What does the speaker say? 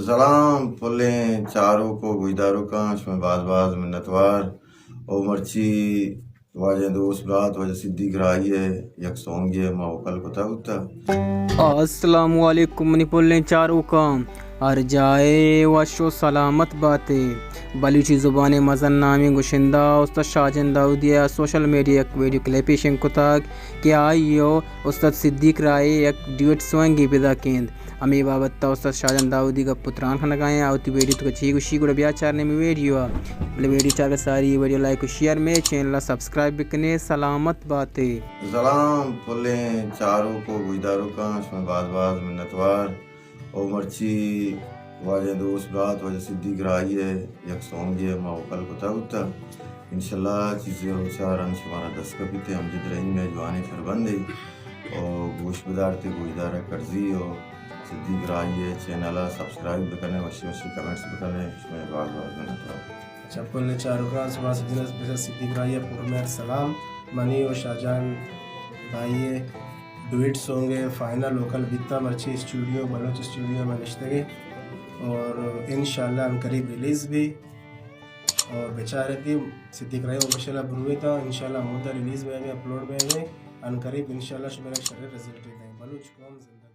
سلام پلیں چاروک و گوشداروکاں، شمئے باز باز منتوار۔ او مرچی واجہ دوست برات واجہ صدیق راہی ءِ یک سونگے ما وکل کتگ بوتگ۔ السلام علیکم منی پلیں چاروکاں، ہر جاہ ءَ وش و سلامت بات ئے۔ بلوچی زبان ءِ مزن نامیں گشندہ استاد شاہجان داؤدی ءَ سوشل میڈیا ءَ یک ویڈیو کلپے شنگ کتگ کہ آئی ءَ استاد صدیق راہی ءِ یک ڈیوٹ سونگے پیداک انت۔ ہمے بابت ءَ استاد شاہجان داؤدی گپ و تران کنگ ءَ ایں۔ آ وتی ویڈیو ءِ توکا چی گوشی، گڑا بیا چاریں ہمے ویڈیو ءَ۔ بلے ویڈیو چارگ ءَ ساری ویڈیو لائک و شیئر، مئے چینل ءَ سبسکرائب بکنیں۔ سلامت بات ئے۔ سلام پلیں چاروک و گوشداروکاں، شمئے باز باز منتوار۔ او مرچی واجہ دوست برات واجہ صدیق راہی ءِ یک سونگے ما وکل کتگ بوتگ۔ انشاءاللہ چیزے روچا رند شمارا دست کپیت۔ امجد رحیم ءِ جوانیں سربندے۔ او گوش بدارت ئے، گوشدارگ کرزی او صدیق راہی ءِ چینل ءَ سبسکرائب بکنئے، وشی وشی کمنٹس بکنئے، شمئے باز باز منتوار۔ چپل نے چاروکاں، شما سجن ءَ پیسر صدیق راہی ءَ پرمہر سلام۔ منی و شاہجان بھائی ءِ ڈویٹ سونگ ءِ فائنل وکل بیتا، مرچی اسٹوڈیو، بلوچ اسٹوڈیو ءَ ما نشتگیں اور انشاءاللہ ان قریب ریلیز بی اور بچارے دی صدیق راہی آفیشل ءَ برویتا، انشاءاللہ مودا ریلیز بی، اپلوڈ بی، ان قریب انشاءاللہ شمارا شریں رزلٹ دیں۔ بلوچ قوم زندہ۔